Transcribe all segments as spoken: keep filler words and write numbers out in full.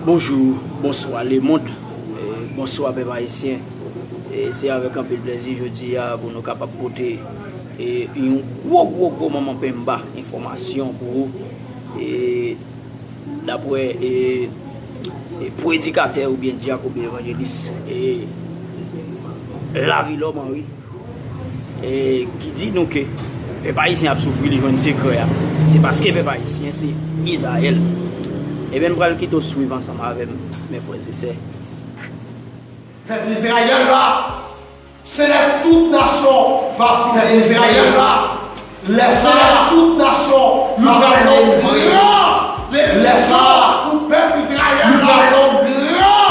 Bonjou, bonswa lemonn, e, bonswa pèp ayisyen. E se avèk anpil plèzi jodi a pou nou kapab pote, e, yon gwo, gwo, gwo manman penba enfòmasyon pou ou. E daprè, e, e, predikatè oubyen dyak oubyen evanjelis, e, Lavilò Manri, e, ki di nou ke pèp ayisyen ap soufri, li jwenn sekrè a. Se paske pèp ayisyen se Izrayèl. Ebyen, m pral kite w swiv ansanm avè m, men frè e sè. Pèp Izrayèl la, se lè tout nasyon va fè Izrayèl la. Lè sa a, tout nasyon va fè lòm gran. Lè sa a, pou pèp Izrayèl la, gran.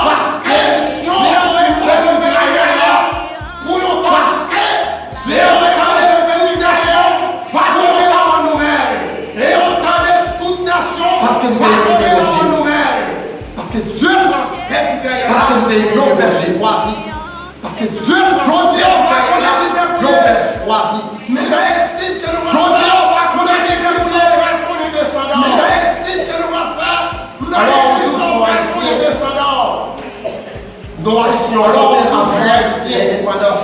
Paske Ejipsyon te fè pèp Izrayèl la. Pou yon tan, paske Jewova Dye, tout nasyon va tonbe nan mòn nouvèl. E yon tan de tout nasyon va tonbe nan mòn nouvèl. Paske Dye pran pèp Izrayèl la, yon pèp chwazi. Paske Dye pran yon pèp chwazi. Men nan etid ke nou pral fè, nou pral konnen desandan. Men nan etid ke nou pral fè, nou pral konnen desandan. Donasyon pote aprè lendepandans.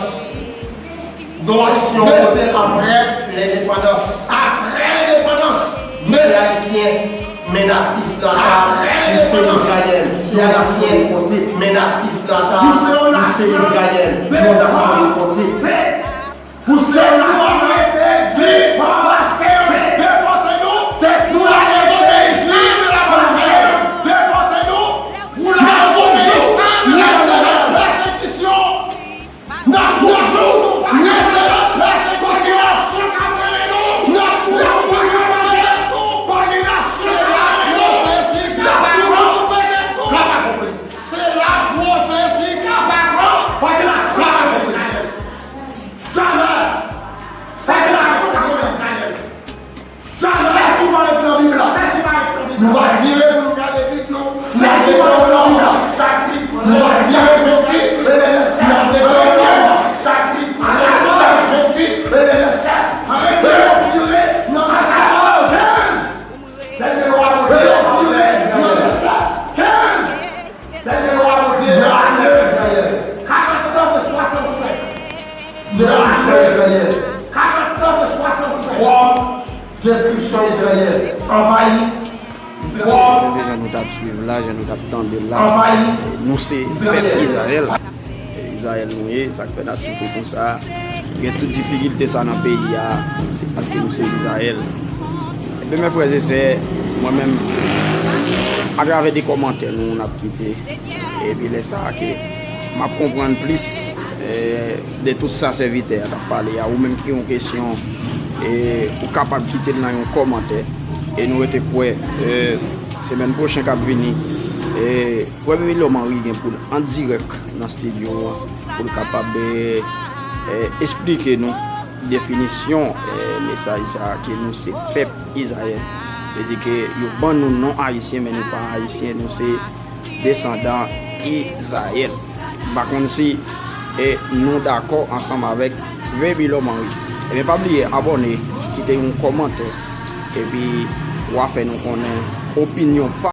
Donasyon pote aprè lendepandans. Aprè lendepandans. Misye ayisyen, men natif nata, misye Izrayèl. Misye ayisyen, men natif nata, misye Izrayèl. Donasyon pote. Pou se nou arete di, paske depòte nou, tèt nou la dezobeyisans de la patri, depòte nou, pou la dezobeyisans de la pèsekisyon. N ap toujou rete nan pèsekisyon. N ap toujou rete nan pèsekisyon. Se la pwofesi k ap akonpli. Jamè! Sa se la sou ka konvèt Izrayèl. Jamè! Sèz ou parèt nan Bib la. Sèz ou parèt nan Bib la. Nou va vire pou nou gade Bib nou. Sèz ou parèt nan Bib la. Chak Bib. Nou va vire pou nou gade Bib la. N ap deklare chak Bib. An katòz, venntuit, vennsenk. Vire nan katòz, kenz. Dènye Lwa kote yo vire nan vèsè kenz. Dènye Lwa kote yo vire nan katòz, karantnèf e swasannsenk. Deskripsyon Izrayèl. Karantnèf e swasannsenk. Fòm, deskripsyon Izrayèl. Anvayi. Fòm. Se jan nou t ap swiv la, jan nou t ap tande l la. Anvayi. Nou se pèp Izrayèl. Izrayèl nou ye, sa k fè n ap soufri konsa. Gen tout difikilte sa nan peyi a, se paske nou se Izrayèl. Ebyen, men frè e sè, mwen menm, atravè de kòmantè nou, n ap kite, epi lè sa a ke m ap konprann plis, eh, de tout sa sèvitè a t ap pale a, ou menm ki gen yon kesyon, eh, ou kapab kite l nan yon kòmantè, e nou rete kwè, eh, semèn pwochen k ap vini, eh, Premye Minis Manri gen pou l an dirèk nan estidyo an pou l kapab, eh, eh, esplike nou definisyon, eh, mesaj sa a ke nou se pèp Izrayèl. Vle di ke yo ban nou non Ayisyen, men nou pa Ayisyen, nou se desandan Izrayèl. M pa konn si, eh, nou dakò ansanm avèk Vebilo Manri. Ebyen, pa bliye abòne, kite yon kòmantè, epi w a fè nou konnen opinyon pa